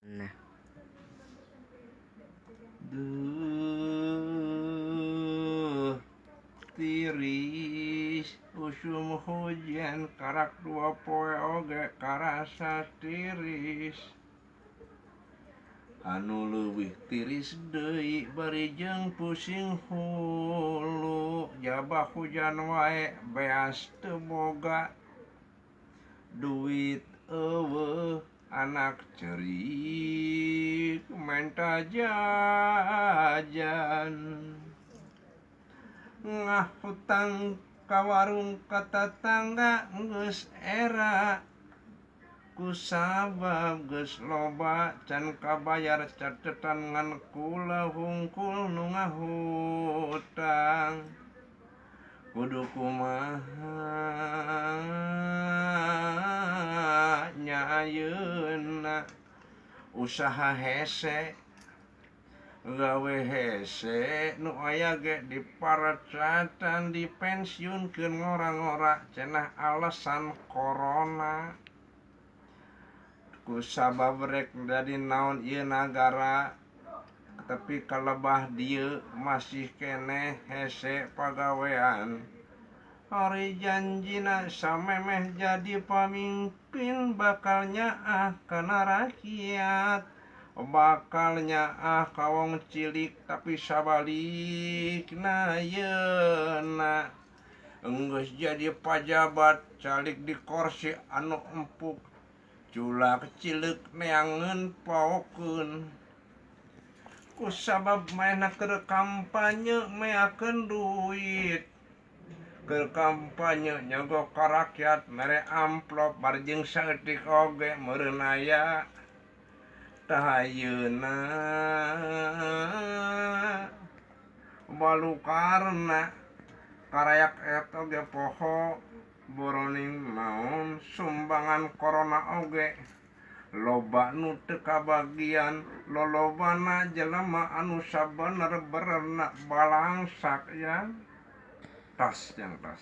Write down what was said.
Nah. Duh tiris usum hujan karak 2 poe oge karasa tiris. Anu leuwih tiris deui bari jeung pusing hulu, jaba hujan wae beas teu boga, duit euweuh, anak ceurik menta jajan. Ngahutang ka warung ka tatangga geus era, kusabab geus loba can kabayar catetan ngan kula hungkul nu ngahutang. Kudu kumaha nya ayeuna, usaha hese, gawe hese, nu aya ge diparecatan, dipensiunkeun ngora-ngora cenah alasan corona. Kusabab rek jadi naon ieu nagara, tapi kalebah dieu masih keneh hese pagawean. Ari janjina samemeh jadi pamimpin bakal nyaah kana rakyat, bakal nyaah ka wong cilik, tapi sabalikna ayeuna enggeus jadi pajabat, calik di korsi anu empuk, culak cileuk neangeun paokeun. Kusabab manehna keur kampanye meakeun duit, keur kampanye nyogok ka rakyat mere amplop bari jeung saeutik oge meureun aya. Tah ayeuna balukarna karayak eta oge poho boroning naon sumbangan corona oge loba nu teu kabagian, lolobana jelema anu sabener-benerna balangsak ya. Tas yang tas.